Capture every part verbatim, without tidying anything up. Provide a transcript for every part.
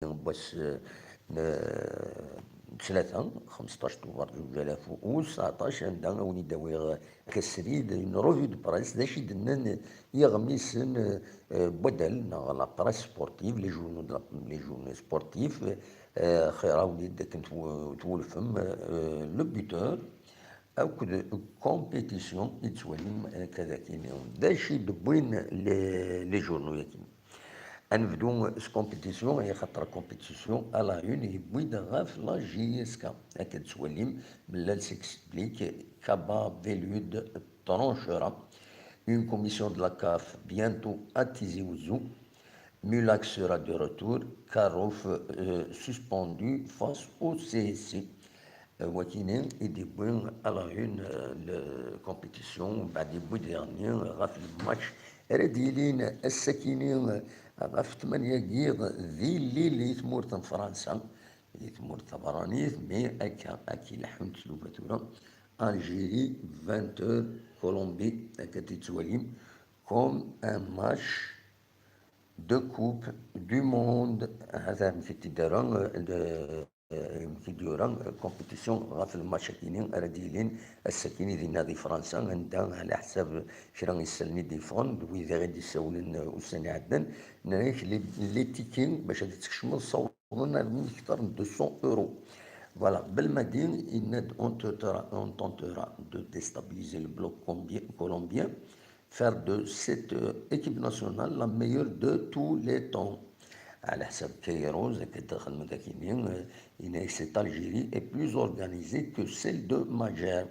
n wass, eh, n, n ttlata, xemseṭṭac Tubeṛ zuǧ alaf u tseɛṭac, anda a wen-id-awiɣ akka srid une revue de presse, d acu i d-nnan yiɣmisen, eh, n waddal neɣ la presse sportive, les journaux de la, les journaux sportifs, eh, xir a wen-id akken tw-, twulfem, eh, le buteur, akked compétition i d-tettwalim akka d akini. D acu i d-wwin les, les journaux-agi? Ad nebdu s compétition, axaṭer compétition à la une yewwi-d ɣef la J S K. Akka d-tettwalim, Mellal s'explique, Kaba Velud tranchera, une commission de la CAF bientôt à Tizi Ouzou, Mulac sera de retour, Karouf, euh, suspendu face au C S C. Euh, wakini i d-yewwi à la une, euh, la compétition, mbeɛd yewwi-d daɣen ɣef le match ara d-yilin ass-akini, euh, ɣef tmanya n yiḍ di Lille i tmurt n Fransa, di tmurt tabeṛṛanit, mais akka, akka i leḥḥunt tlufa tura, Algérie, vingt heures, Colombie, akka d-tettwalim, comme un match de Coupe du Monde. Hada amek i t-id-terra, euh, de, euh, amek i d-yura, euh, compétition ɣef le match-akini ara d-yilin ass-akini dinna di Fransa, anda ɛla ḥsab kra n yisallen i d-yeffɣen, d wid i d-issawlen, euh, ussan iɛeddan, nnan-ak les, les tickets bac ad tkecmeḍ ssawḍen armi kter n deux cents euros. Voilà, Belmadi yenna-d, on tentera, on tentera de déstabiliser le bloc combien-, colombien, faire de cette, euh, équipe nationale la meilleure de tous les temps. Ɛla ḥsab Queiroz, akka d-xedmen akini, euh, yenna-ak cette Algérie est plus organisée que celle de Madjer.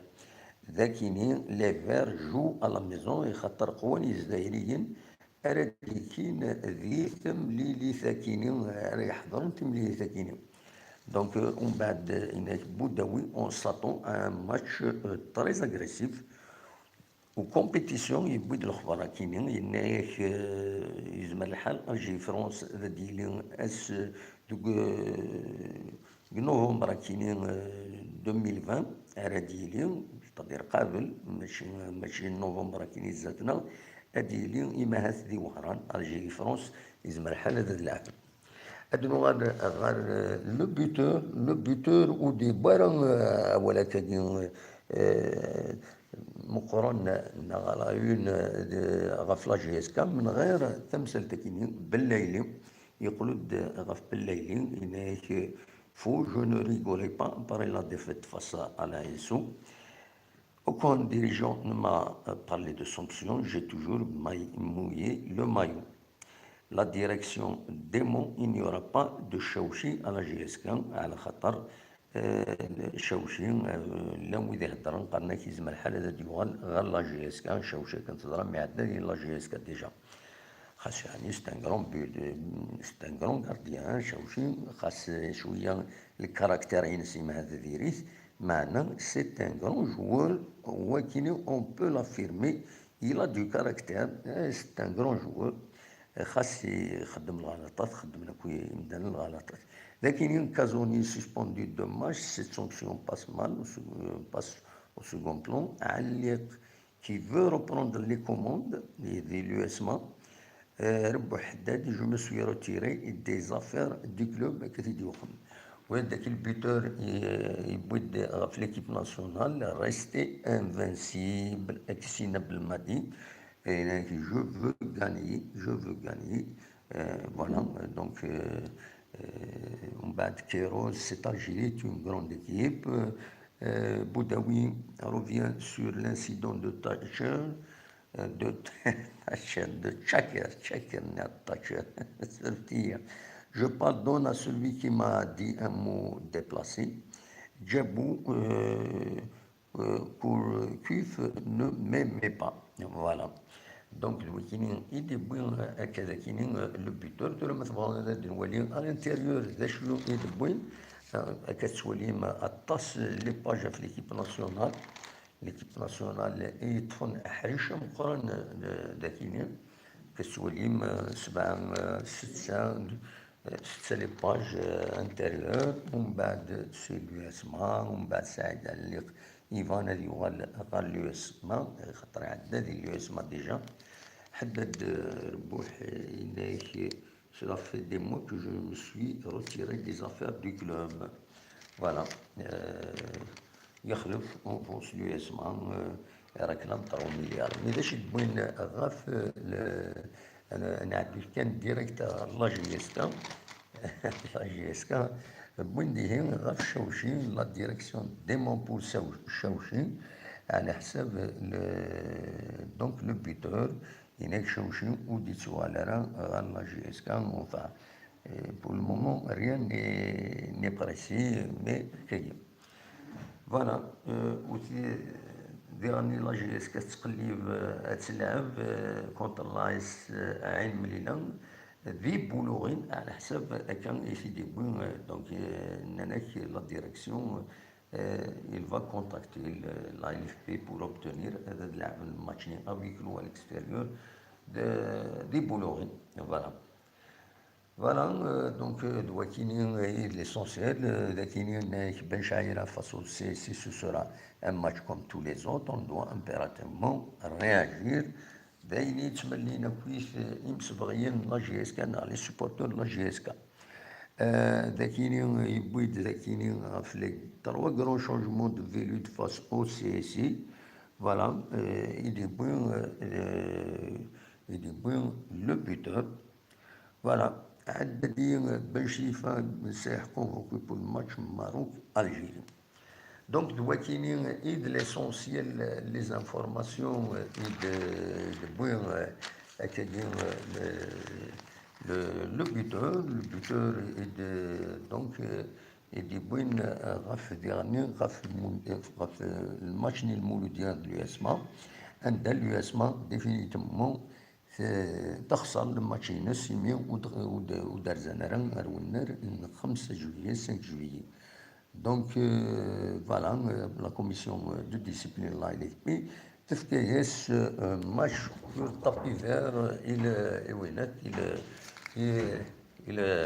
Dakini, les Verts jouent à la maison, axaṭer qwan Yizzayriyen ara d-ikkin di temlilit akini, ara iḥeḍren temlilit akini. Donc, euh, umbeɛd, euh, yenna-ak Boudaoui, on s'attend à un match, euh, très agressif. U compétition yewwi-d lexbar akini, yenna-ak, euh, yezmer lḥal Algérie France ad d-yili ass, euh, deg, euh, deg novembre akini, euh, deux mille vingt ara d-yili, c'est-à-dire qabel, mačči, mačči novembre akini zdat-neɣ, ad d-yili imahat di Wehran, Algérie France yezmer lḥal ad d-lɛeb. Ad nuɣal ɣer, euh, le buteur, le buteur ur d-yewwi ara, euh, awal akkagi, euh, meqqren neɣ la une, euh, ɣef la J S K, menɣir tamsalt-akini, Bellayli, yeqqel-d ɣef Bellayli, yenna-ak, fou, je ne rigolais pas après la défaite face à la S O. Aucun dirigeant ne m'a, euh, parlé de sanctions, j'ai toujours maille-, mouillé le maillot. La direction dément, il n'y aura pas de Chaouchi à la J S K, ɛla xaṭer, euh, Chaouchi, euh, llan wid iheddren, qqaren-ak yezmer lḥal ad d-yuɣal ɣer la J S K, Chaouchi akken teẓram iɛedda di la J S K déjà. Xas yeɛni, c'est un grand but, c'est un grand gardien, Chaouchi, xas, euh, cwiya le caractère-ines imahat diri-t, meɛna c'est un grand joueur, wakini on peut l'affirmer, il a du caractère, euh, c'est un grand joueur. Xas ixeddem lɣalaṭat, xeddmen akk imdanen lɣalaṭat. Lakin Kazoni suspendu deux matchs, cette sanction passe mal, au sec-, euh, passe au second plan. Aliq qui veut reprendre les commandes de l'U S M A. Euh, Rebouh Haddad, je me suis retiré des affaires du club, akka i t-id-yuqem. Wa d le buteur, euh, yewwi-d ɣef l'équipe nationale, rester invincible, ak s-yenna Belmadi, et donc, je veux gagner, je veux gagner. Euh, voilà, donc, euh, euh, umbeɛd Queiroz, cette Algérie est une grande équipe. Euh, Boudaoui revient sur l'incident de Thatcher, euh, de Thatcher, de Chakir, Chakir, not Thatcher. Je pardonne à celui qui m'a dit un mot déplacé. Djabou, euh, euh, pour Cuif ne m'aimait pas. Voilà. Donc, d wikini i d-yewwi, euh, akka d akini, euh, le buteur. Tura ma tebɣa ad nwali à l'intérieur d acu i d-wwin, euh, akka tettwalim aṭas les pages ɣef l'équipe nationale. L'équipe nationale i yeṭṭfen aḥric ameqqran, euh, d akini. Akka tettwalim, euh, sebɛa, euh, setta, euh, setta les pages, euh, intérieures, umbeɛd c'est l'U S M A, umbeɛd Saɛid Ɛelliq, Ivan ad yuɣal ɣer l'U S M A, xaṭer iɛedda di l'U S M A déjà. Haddad, euh, Rebbuḥ, euh, yenna-ak, euh, Cela fait des mois que je me suis retiré des affaires du club. Voilà. Euh, Yexlef, on pense l'U S M A, euh, réclame trois milliards. Mais d acu i d-wwin ɣef, euh, le, euh, nɛeddu kan direct à la J S K. La J S K, wwin dihin ɣef Cauchy, la direction dément pour Cau-, Cauchy, على حساب le, donc le buteur, yenna-k Cauchy ur d-yettuɣal ara ɣer la J S K, enfin, euh, pour le moment, rien n'est, n'est précis, mais kagi. Voilà, euh, ur t-, diɣen la J S K tettqellib, euh, ad telɛeb, euh, contre l'A S, euh, Ɛin Mlila, di Boulogne, على حساب akka i t-id-yewwi, euh, donc, euh, nnan-ak la direction, euh, il va contacter le, la L F P pour obtenir ad lɛeben match-nni à huis clos à l'extérieur de, di Boulogne. Voilà. Voilà, euh, donc, euh, d wakini, euh, l'essentiel, euh, d akini, euh, Ben Chaira face au C S C, ce sera un match comme tous les autres, on doit impérativement réagir. D ayen i yettmennun akk, euh, imsebɣiyen n la J S K, neɣ les supporters de la J S K. Euh, d akini, euh, yewwi-d d akini ɣef les trois grands changements de Velud face au C S C. Voilà, euh, i d-yewwi, euh, euh, i d-yewwi le buteur. Voilà, Haddadi, Ben Cheifa, c'est convoqué pour le match Maroc-Algérie. Donc, d wakini i d l'essentiel, les informations, euh, i d, i d-yewwi, euh, akkagi, euh, le, le, le buteur, le buteur i d, donc, euh, i d-yewwin, euh, ɣef diɣenni, ɣef lmu-, ɣef, euh, le match-nni n Lmouloudia d l'U S M A, anda l'U S M A, définitivement, t-, texṣer le match-ines imi ur d-, ur d-, ur d-rzan ara ar wennar n xemsa juillet, cinq juillet. Donc, euh, voilà, euh, la commission, euh, de discipline n la L F P tefka-yas, euh, match sur tapis vert, euh, i le, i winak, i le, i, i le,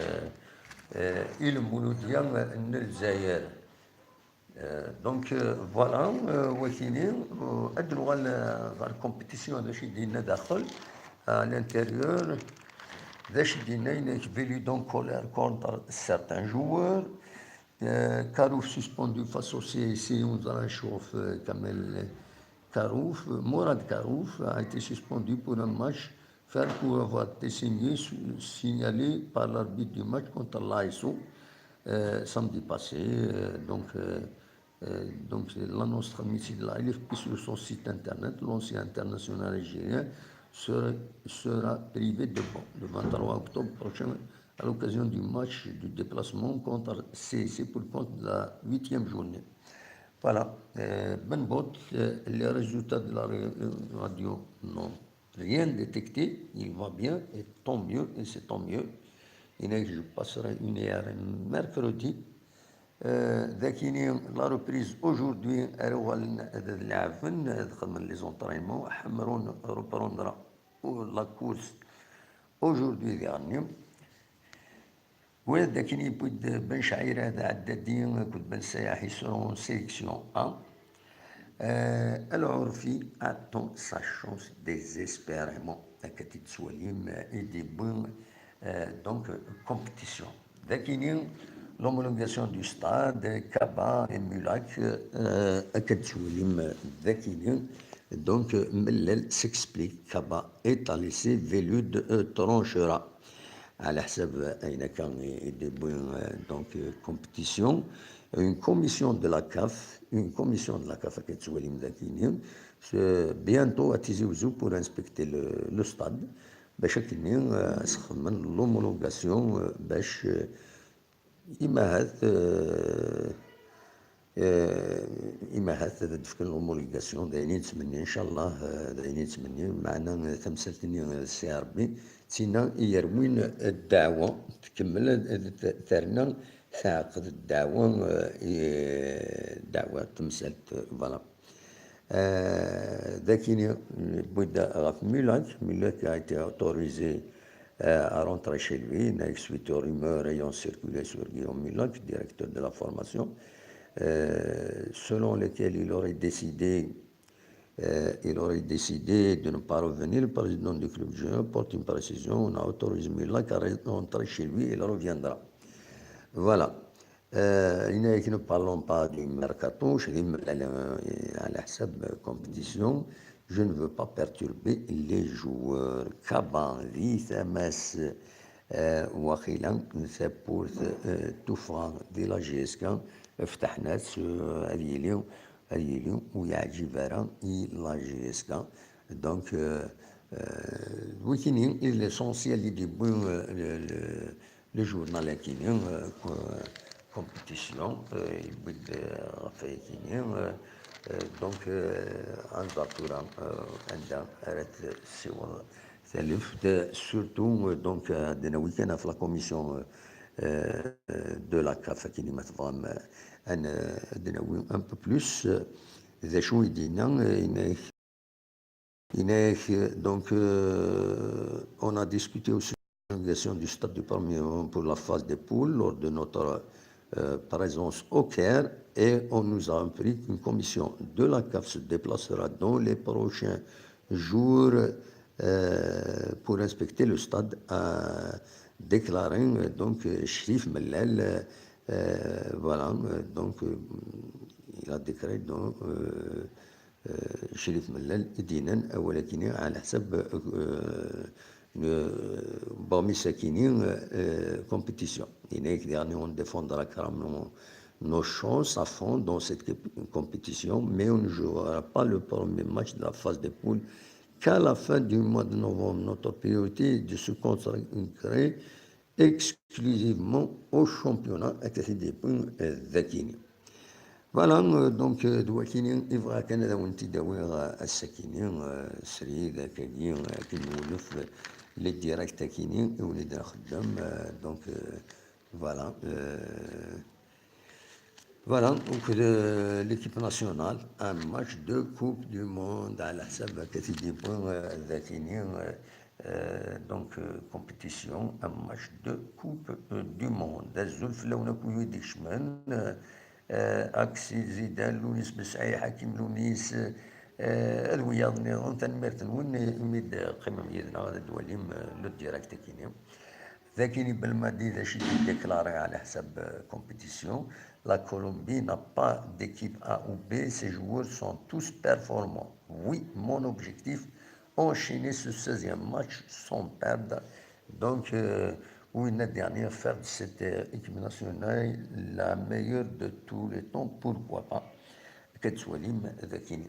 euh, i Lmouloudia n Lezzayer. Euh, donc, euh, voilà, euh, wakini, euh, ad nuɣal, euh, ɣer compétition d acu i d-yenna daxel, à l'intérieur, d acu i d-yenna, il est venu en colère contre certains joueurs. Euh, Karouf suspendu face au C S C, on a chauffé, euh, Kamel Karouf, Mourad Karouf a été suspendu pour un match faire pour avoir été signé, signalé par l'arbitre du match contre l'A S O, euh, samedi passé. Euh, donc, euh, euh, donc, c'est l'annonce transmise de la L F P sur son site internet. L'ancien international algérien sera, sera privé de banc le vingt-trois octobre prochain à l'occasion du match du déplacement contre C S C pour le compte de la huitième journée. Voilà, euh, Ben Bot, euh, les résultats de la ré-, euh, radio, non. Rien détecté, il va bien, et tant mieux, et c'est tant mieux. Et là, je passerai une heure mercredi. Euh, d akini, la reprise aujourd'hui, ar uɣalen ad lɛeben, ad xedmen les entraînements. Ḥemrun reprendra la course aujourd'hui diɣenni. Wid akken yewwi-d Ben Chaira d Haddadi akked Ben Sayaḥ, ils seront en sélection A. Euh, Al Ourfi attend sa chance désespérément. Akka i d-tettwalim, euh, i d-yewwi, euh, donc, compétition. D akini, l'homologation du stade, Kaba et Mulak, euh, akka i d-tettwalim, d akini. Donc, euh, Mellel s'explique, Kaba est à l'essai, Velud, euh, tranchera. على حساب ayen akka i d-yewwi, euh, donc, euh, compétition, une commission de la CAF, une commission de la CAF, akka i d-tettwalim d akini, euh, bientôt ad tizi Ouzou pour inspecter le, le stade, bac akkenni, euh, ad sxedmen l'homologation, euh, bac, euh, imahat, euh, euh, imahat ad d-fken l'homologation, d ayen i nettmenni, inchallah, euh, d ayen i nettmenni, meɛna, euh, tamsalt-nni, euh, d Si Ṛebbi, d tinna i yerwin, euh, ddeɛwa, tkemmel, euh, t-, terna teɛqed ddeɛwa, euh, i, ddeɛwa, tamsalt, euh, voilà. Euh, d akini, wwid ɣef Mulak. Mulak a été autorisé, euh, à rentrer chez lui, suite aux rumeurs ayant circulé sur Guillaume Mulak, directeur de la formation, euh, selon lesquelles il aurait décidé Euh, il aurait décidé de ne pas revenir, le président du club de jeu porte une précision, on a autorisé Mila car il est rentré chez lui, il reviendra. Voilà. Euh, ne parlons pas du mercato, je vais me la compétition. Je ne veux pas perturber les joueurs. Kaba, Vithamas, euh, Wakilan, c'est pour euh, tout franc de la G S K. Ftahnas, euh, Adili, Adili, ou Yajivara, et la G S K. Donc, euh, euh, l'essentiel, il est bon, euh, le, le, le journal est compétition, euh, il euh, fait euh, euh, donc, euh, un Zatura, euh, un Red, c'est surtout, euh, donc, euh, de la week-end, la commission euh, euh, de la CAF, qui m'a un peu plus, euh, des choses, il dit non, euh, il est, il est, euh, donc, euh, on a discuté aussi la question du stade du premier pour la phase des poules lors de notre euh, présence au Caire et on nous a appris qu'une commission de la CAF se déplacera dans les prochains jours euh, pour inspecter le stade, a déclaré euh, donc Sherif Mellal. Euh, voilà, euh, donc euh, il a déclaré donc euh, euh, Sherif Mellal i d-yennan awal-agi-nni ɛla ḥsab euh, euh, Bon, mais c'est une euh, compétition. Il est dernier, on défendra carrément nos chances à fond dans cette compétition, mais on ne jouera pas le premier match de la phase des poules qu'à la fin du mois de novembre. Notre priorité est de se consacrer exclusivement au championnat. Voilà, euh, donc, euh, d wakini, ibɣa kan ad awen-t-id-awiɣ, euh, ass-akini, euh, srid, akagi, euh, akken nwulef, euh, les directs akini, i wen-id-nxeddem, euh, donc, euh, voilà, euh, voilà, donc, euh, l'équipe nationale, un match de Coupe du Monde, à la salle, euh, dakini, euh, euh, donc, euh, compétition, un match de Coupe euh, du Monde. Azul fell-awen akk wid ikecmen, euh, euh, Axi Zidane, Lounis Besɛi, Hakim Lounis, euh, ad wiyaḍ nniḍen, tanemmirt-nwen imi d-teqqimem yid-neɣ ad d-twalim euh, le direct akini. Dakini Belmadi d acu i d-déclaré ɛla ḥsab euh, compétition. La Colombie n'a pas d'équipe A ou B, ses joueurs sont tous performants. Oui, mon objectif, enchaîner ce seizième match sans perdre. Donc, euh, oui, la dernière, faire de cette euh, équipe nationale la meilleure de tous les temps, pourquoi pas. Ketswalim Dakini.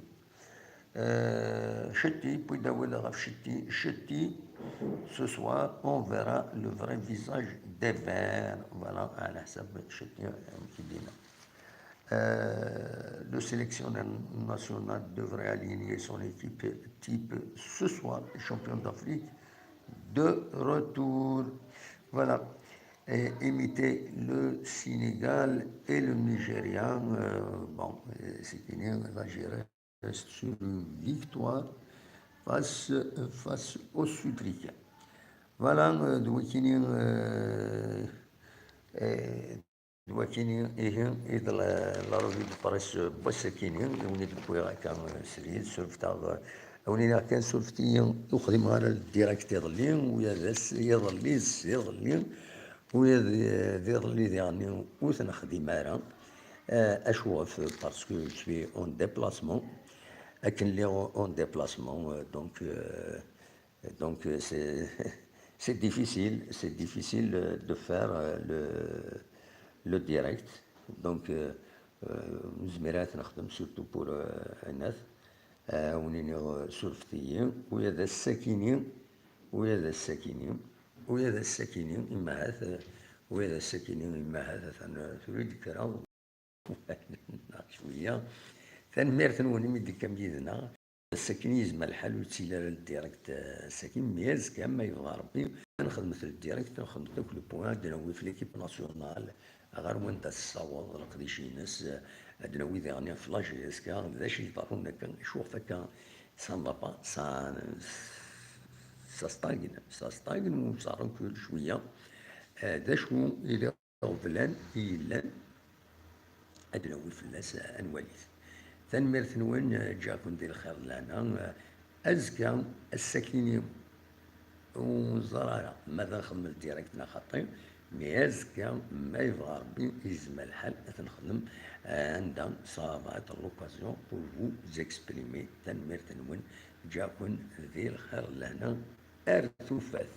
Euh, Chetti, puis Dawid Araf Chetti, Chetti, ce soir, on verra le vrai visage des Verts. Voilà, à la Chetti, qui dit là. Euh, le sélectionneur national devrait aligner son équipe type ce soir, champion d'Afrique de retour. Voilà. Et imiter le Sénégal et le Nigeria. Euh, bon, c'est fini, l'Algérie reste sur une victoire face, face aux Sud-Africains. Voilà, euh, donc, euh, euh, D wakini, ihi, i d la, la revue de presse n wass-akini, i wen-id-wwiɣ akka, eh, srid, surfet-aɣ, eh, a wen-iniɣ kan, surfet-iyi, ur xdimeɣ ara direct iḍelli, u ad ass iḍelli, s iḍelli, u ad, eh, d iḍelli diɣen ur t-nexdim ara. Eh, acuɣef? Parce que je suis en déplacement. Akken lliɣ en déplacement, eh, donc, eh, Donc, euh, c'est, c'est difficile, c'est difficile euh, de faire euh, le, le direct. Donc, euh, euh, nezmer ad t-nexdem surtout pour euh, Anas. Euh, on est sur Ftiyi, oui, il y a des sakini, oui, il y a des sakini, oui, il y a des sakini, imma ahat, euh, oui, il y a des sakini, imma ahat, atan, euh, tura i d-kkreɣ. Cwiya. Tanemmirt-nwen imi d-tekkam yid-neɣ. Ass-akken yezmer lḥal ur yettili ara le direct, euh, ass-akken, mi azekka, ma yebɣa Rebbi, ad nexdmet le direct, ad nexdmet akk le point, ad d-nawi f l'équipe nationale, ɣer wanda tessaweḍ leqdic-ines, ad d-nawi diɣen f la G S K, d acu yeḍerrun akka, acuɣef akka, ça ne va pas, ça, ça stagne, ça stagne, ou ça recule cwiya. Euh, d acu i d iɣeblan i yellan, ad d-nawi fell-as, ad nwali-t. Tanemmirt-nwen, ǧǧiɣ-ken di lxir d lehna. Azekka, ass-akini, ur neẓri ara ma ad nxedmet direct neɣ xaṭi, mais azekka, ma yebɣa Rebbi, yezmer lḥal ad t-nexdem, eh, anda ça va être l'occasion pour vous exprimer. Tanemmirt-nwen, ǧǧiɣ-ken di lxir d lehna. Ar tufat.